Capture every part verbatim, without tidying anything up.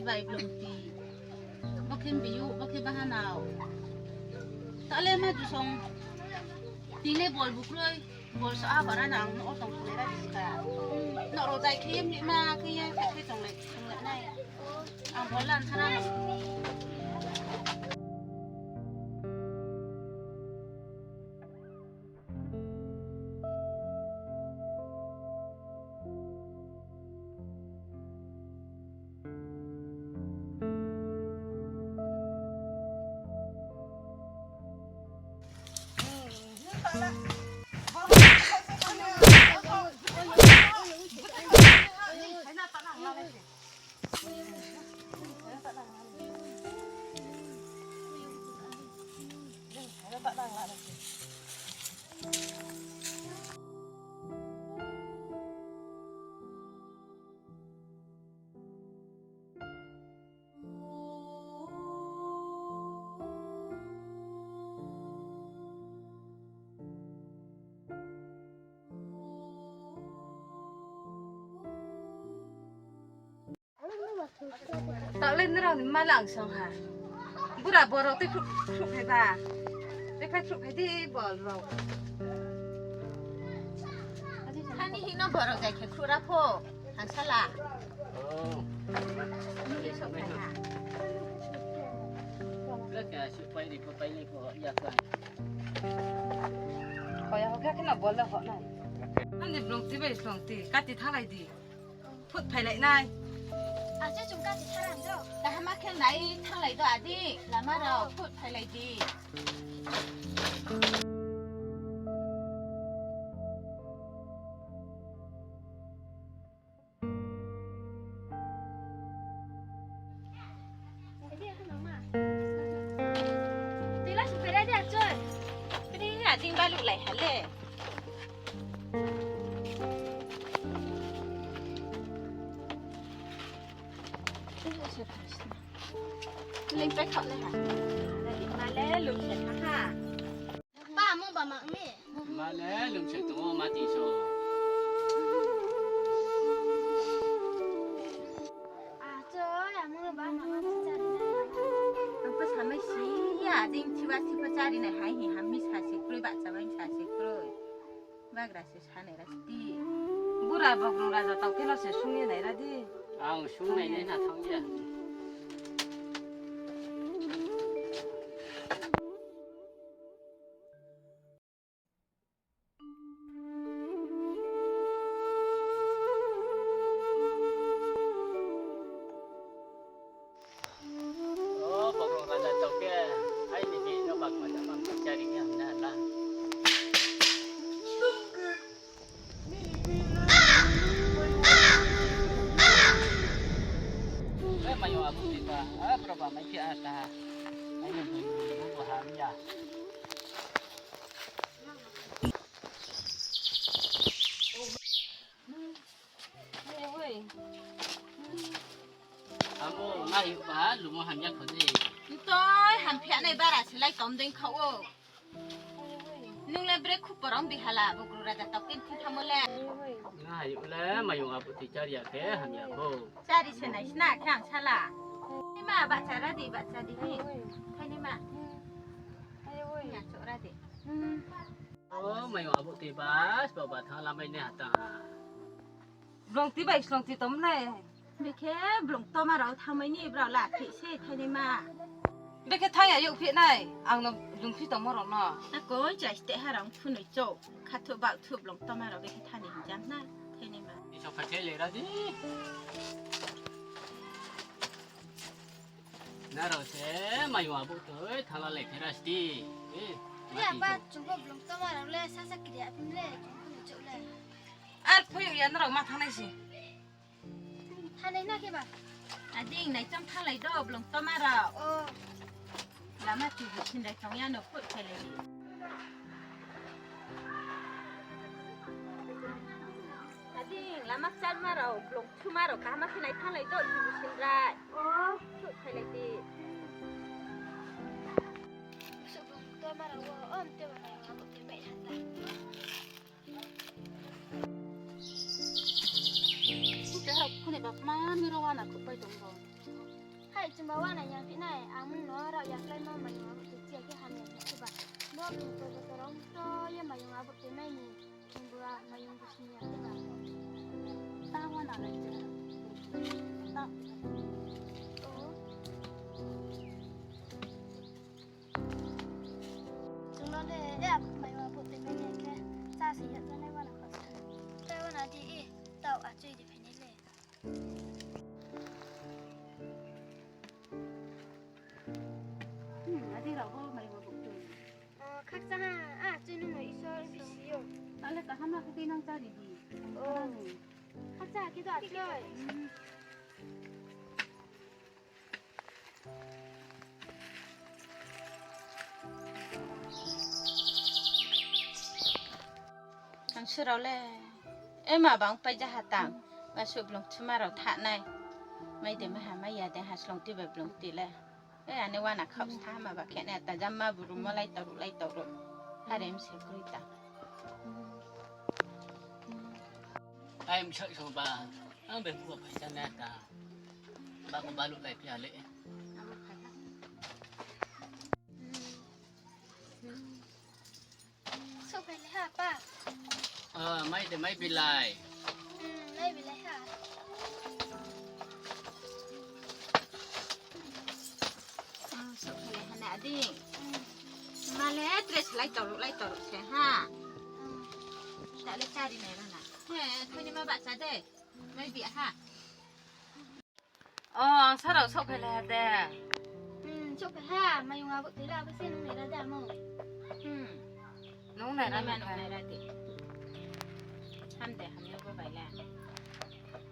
Bai blung ti. Bo khe biyu, bo khe bahanao. Tale ma jusong. Tine bol bukroi, bol so abara nang no otong sule ra biska. No ro jai khe yem ni ma khe ye khe khe tong le, tong le nai. Ang bol lan sana. Taoh le nrao ni mma le ang song ha. Bura borok tei khruh khruh phai ba. Tei phai khruh phai di bol rok. Thani hino borok jai khe khruh ra pho. Ang sala. Oh. Ni sok phai ha. Khe khe asuh pai ri pho pai ni pho ya khe. Khoya hokha khe no bol le hok nai. Ani blung ti bai blung ti kati thalai di. Phut phailai nai. Achu chung kati tharam do. Kaham khe nai thanglai do adi. Lama rao phut phailai di. Tila su pera dia choi. Kini ading balu lai hale. Leng pe khau le ha. Leng ma le lung se tha ha. Pa, amung ba ma mi. Ma le lung se tong o ma ti so. A, choi, amung ba ma ma ti chari nai. Ang pa samai si ya, ding chiba chiba chari nai hai hi ham mi sa se kroi ba chabai sa se kroi. Bagra se. Sanai ra sdi. Bura Bogrung Raja tau khe no se sung ye nai ra di. Ang sung nai nai na thang ya. O, Bogrung Raja tau khe, aini bihih no bak ma jama chari khe hamna la. Mayung abu ti ba, a, bro ba mai khe a ta. Aini bihih no bo hamya. Amo, nai ba, lumo hamya kho de. Ntoi, hamphianai bara se lai tom dei kha o. Nung le bre khup porong bihala, Bogrung Raja tau khe thing thamo le. Nai le, mayung abu ti chari ya khe, hamya kho. Chari se nai sna khe ang sala. Ni ma, ba chara di, ba chari hi. Thai ni ma. Ya, chora di. O, mayung abu ti bas, ba ba thang lamai ne hatang ha. Blong ti bai slong ti tom nai. Bekhe blong toma rao thamai ni brao la phi se thai ni ma. Bekhe thang ya yuk phi nai, ang no lung phi tongmo rao no. Na koi chai ste ha rang phunui chou. Khathu bak thu blong toma rao bekhe thani hingjam na thai ni ma. Ni sok kha khe le ra di. Nrao se mayung abu toi thala lai khe ra sti. Eh, ya mati ba, to. Chungbo blong toma rao le sasa kiri apim le, chungbo ni chou le. Ar phoyou ya nrao ma thangnai si. Thanai na khe ba. Ading nai cham thalai do blong toma rao. O. Lama chubu sinrai tong ya no phut khe le. Ading lama kchalma rao blong thuma rao kaham khe nai thanglai do chubu sinrai. O. Phut khailai di. Busuk blong toma rao o, om te ba nai abo te mai hata. Te rao khuni bapma mi rao wana khupai tong bo. Ai, chungba wana yang phi nai, ang no rao ya klái ma mayung abo tui chi ya khe hamya khe ba. Bo bung to bo to rong to ye mayung abo tui mai ni, chungba mayung bo sini ya khe ba. Ta wana lai je. Ta. O. Chung no le, ya mayung abo tui mai ni khe, cha si ya ta nai wana kha sa. Ta wana di i, tau a chui di phai nai le. Hmm, adi rao bo mai bo buk tui. O, khakchang ha, a, chui nung no Isor bisi yo. Ale kaham ma khe tui nang chari di. O. Khakchang ha khe do a chui. Hmm. Ang surao le, ema bang pai ja ha tang, ma suh blung thuma rao tha nai. Mai de mai ha, mai ya de ha, slong ti bai blung ti le. E, ani wana khauh sa ma ba khe ne, ta jam ma buru mo lai tau ru, lai tau ru. Hare mse kroi ta. Ai, msak song ba, ang be buka paisa na ta. Ba ko balu lai pia le. Souhphai le ha, pa. Ah, mai de mai bilai. Hmm, mai bilai ha. Ah, souhphai le ha na, ading. Hmm. Ma le, dress lai tau ru, lai tau ru se ha. Hmm. Ta le chari nai ra na. He, khaini ma bahcha de. Mai bi ha. O, ang sa rao souhphai le ha de. Hmm, souhphai ha, mayung abo tui la, abo se nung nai ra de amo. Hmm. Nung nai ra, nung nai ra de. Ham de, ham yo bo bai la.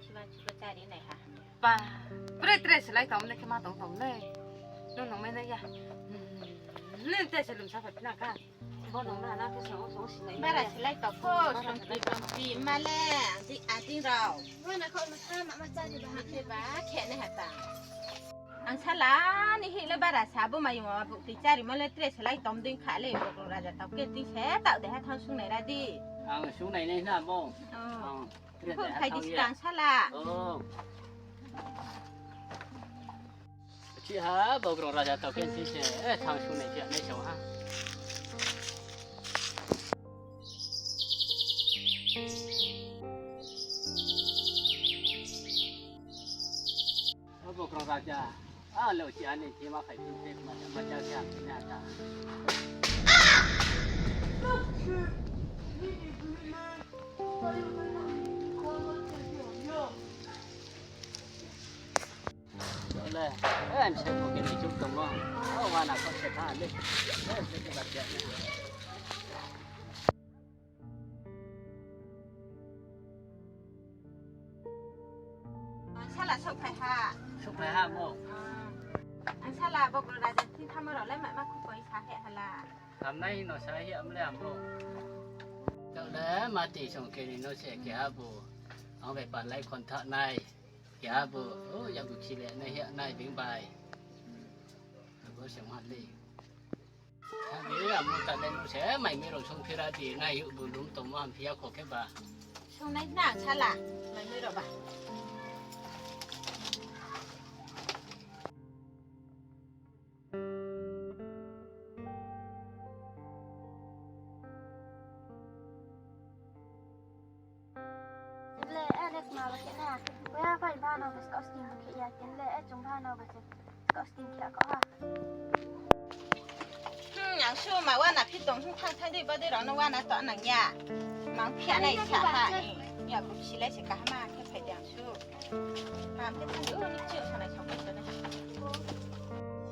Chiba, chiba chari nai ha. Ba, pre, tre se lai tong le khe ma tong tong le. Nung nung mai nai ya. Hmm, nung te se lum sa phai na ka. Bara se lai tau pho, songti bongti ma le, ading rao. Khe ba, khe nai ha ta. Ang sala ni hih le bara sa bo mayung abo tui chari mo le tre se lai tom ding kha le, bo raja tau khe ti se tau de ha thang sung nai ra di. Ang sung nai nai na bo. O. Ang tre de ha phai di thang ya. Skang sala. O. Chi ha, Bogrong raja tau khe si se, eh, thang sung nai khe nai chong ha. O Bogrong raja, a lo chi ani chi ma phai phi se ma ma cha khe ang na ta. Le, eh, ang se ko kini chuk tong mo. O, wana ko se tha le. Eh, se ke bat ya. Ang sala souhphai ha. Souhphai ha mo. Ang sala Bogrong raja thing thamo rao le ma ma khu koi sa he hala. Hamnai no sa he am le amo. Tau le mati song kini no se ke ha bo. Ang bai pan lai khon tha nai. Keha bo, o, yakgu khe le nai hia nai bing bai. Abo se ma le. Tha di, amo ta le nung se, mai mi rao sung phira di, nai yu bu lum tongmo ham phi ya kho khe ba. Sung nai na sala, mai mi rao ba. Le, eh, le, kma ba khe na. Kuya pai ba no, bes kau sting ba khe ya, ken le, eh, chung ba no, bes kau sting khe kau ha. Hmm, ang su ma wana phi tong, hmm, thang thang di, ba di rao no wana to nang ya. Mang phi ya nai sa ha, eh. Ya, bu si lai se kaham ma, khe phai di ang su. Ang khe thang di, o, ni chi, o, sanai sa pai sa nai.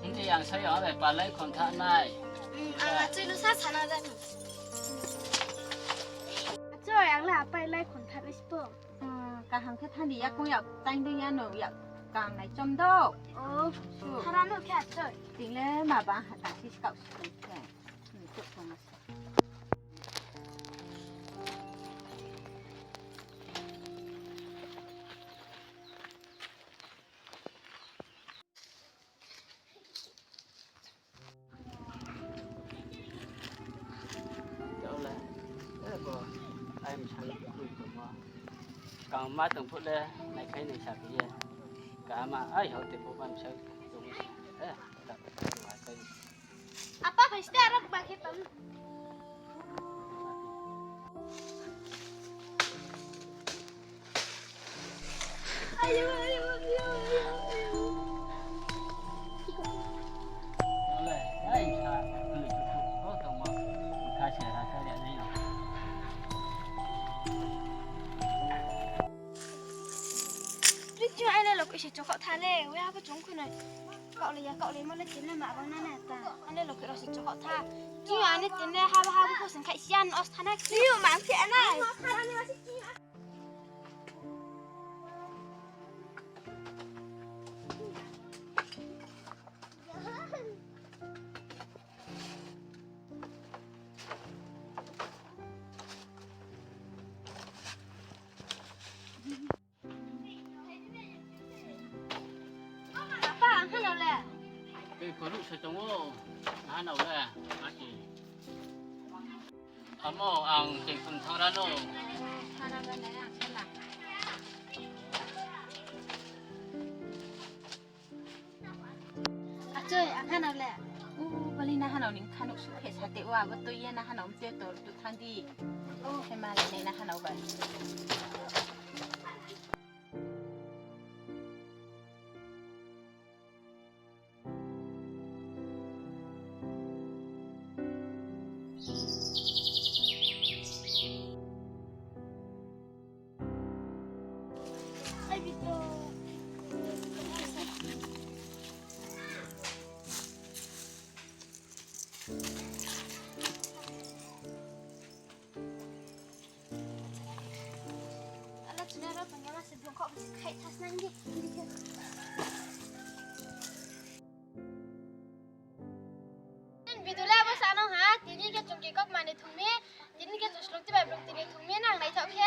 Hindi ang sa ya, le, palai khon tha nai. Hmm, ang achui no sa sana jani. Achoi, ang le apai lai khon tha nai spo. Hmm, kaham khe thang di, ya kong ya, tang di ya no, ya, kam nai chom do. O, su. Hara no khe achoi. Ting le ma ba ha ta si skau si khe. Hmm, chok chok ma sa. Tao le, eh, bo, ai msa le kui tongmo. Kang ma tong phuh le, naikhai nai sa phi ye. Kama, ai hao te bo ba msa. Apa phai ste aro ba khe tong. Ayo, ayo, ayo, ayo, ayo. Ri chu aile lo koi se chokhoh tha le, we abo chung khunoi. Kaoh le ya, kaoh le mo le tin le ma bang na na ta. Aile lo koi ro se chokhoh tha. Chu aile tin le haba haba ko sing khai sian os thana. Chu ma khe na. Apa, ang hanao le? Tei phoruk se tong ou, ang hanao le, mati. Amo, ang tei phung thang ra no. Achoi, ang hanao le. U, bali na hanao ni khanouh suh khe sa te wa, abo tui ye na hanao mte tor tu thang di. O, he ma le na hanao bai. Ala chuna ro tong ya ma se bung kok bisi khai thas nang di. Video le abo sa no ha, tini khe chung kikok mani thung mi, tini khe chung slok ti bai blung tini thung mi nang naithaoh khe.